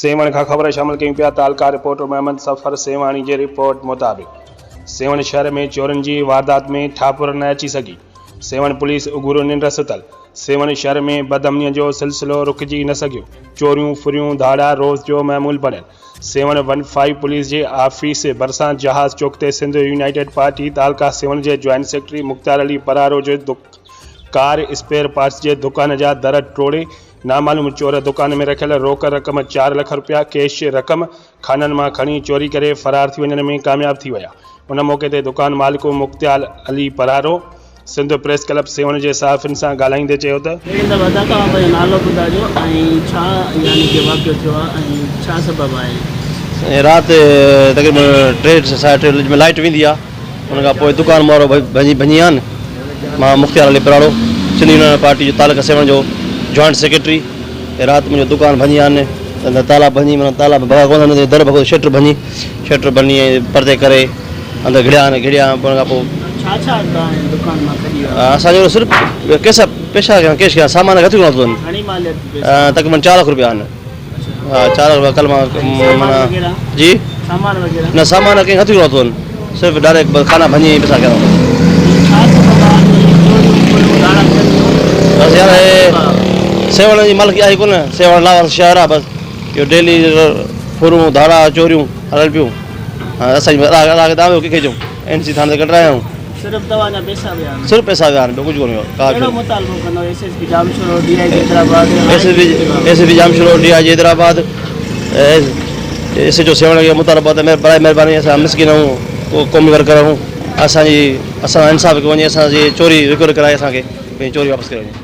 سيوهڻ کان خبر شامل ڪيون پيا تعلقه رپورٽر محمد صفر سيوهاڻي جي رپورٽ مطابق سيوهڻ شهر ۾ چورن جي واردات ۾ ٺاپر نه اچي سگهي سيوهڻ پوليس اگهورو ننڊ ستل سيوهڻ شهر ۾ بدامني جو سلسلو رڪجي نه سگهيو چوريون ڦريون ڌاڙا روز جو معمول بڻيل سيوهڻ ون فائيو پوليس جي آفيس ڀرسان جهاز چوڪ تي سنڌ يونائيٽيڊ پارٽي تعلقه سيوهڻ جي جوائنٽ سيڪريٽري مختيار علي پرارو جي ڪار اسپيئر پارٽس جي دڪان جا در ٽوڙي نامعلوم چور دڪان ۾ رکيل روڪ رقم چار لک رپيا ڪيش رقم خانن مان کڻي چوري ڪري فرار ٿي وڃڻ ۾ ڪامياب ٿي ويا ان موقعي تي دڪان مالڪ مختيار علي پرارو سنڌ پريس ڪلب سيوهڻ جي صحافين سان ڳالهائيندي چيو ته. پهرين ته ادا توهان پنهنجو نالو ٻڌاجو ۽ ڇا يعني ڪي واقعو ٿيو آهي ۽ ڇا سبب آهي. سائين رات تقريبن ٽي ساڍا ٽي وڄي لائيٽ ويندي آ ان کان پوء دڪان مارو ڀڃي ڀڃي آن مان مختيار علي پراڙو سنڌ يونين پارٽي جو تعلقه سيوهڻ جو جوائنٽ سيڪريٽري رات منهنجو دڪان ڀڃي آن اندر تالا ڀڃي معنيٰ تالا ڀڳا ڪونه آهن در ڀڳو شٽر ڀڃي شٽر ڀڃي ۽ پردي ڪري اندر گهڙيا آهن گهڙيا پوء ان کان پوء ڇا ڇا توهان جي دڪان مان کڄي ويا؟ اسان جو صرف ڪيس پيسا ڪيش کيا سامان کي هٿ ڪونه ٿو گهڻي ماليت پيسا؟ تقريبن چار لک روپيا آهن ها چار لک روپيا ڪل مان معنيٰ جي سامان وغيره نه سامان ڪنهن هٿ ڪونه ٿو صرف ڊائريڪٽ بس خانا ڀڃي پيسا کنيا اٿن. ڇا سبب آ جو هي چوريون ڦريون ڌاڙا ٿين ٿيون؟ بس يار هي سيوهڻ جي مالڪي آهي ڪونه سيوهڻ لاوارث شهر آ بس اهو ڊيلي ڦرون ڌاڙا چوريون هلن پيون هاڻي اسان جي ادا کي دانهن ڪنهن کي چئون اين سي ٿاڻي تي ڪڍرايا آهيون. صرف توهان جا پيسا ويا آهن؟ صرف پيسا ويا آهن ٻيو ڪجهه ڪونه ويو ڪا ڪهڙو مطالبو ڪندو S S P Jamshoro D I G Hyderabad S S P Jamshoro D I G Hyderabad S H O Sehwan کي مطالبو آهي ته برائي مهرباني اسان مسڪين آهيون ڪو قومي ورڪر آهيون اسان جي اسان سان انصاف ڪيو وڃي اسان جي چوري رڪور ڪرائي اسان کي پنهنجي چوري واپس ڪري وڃي.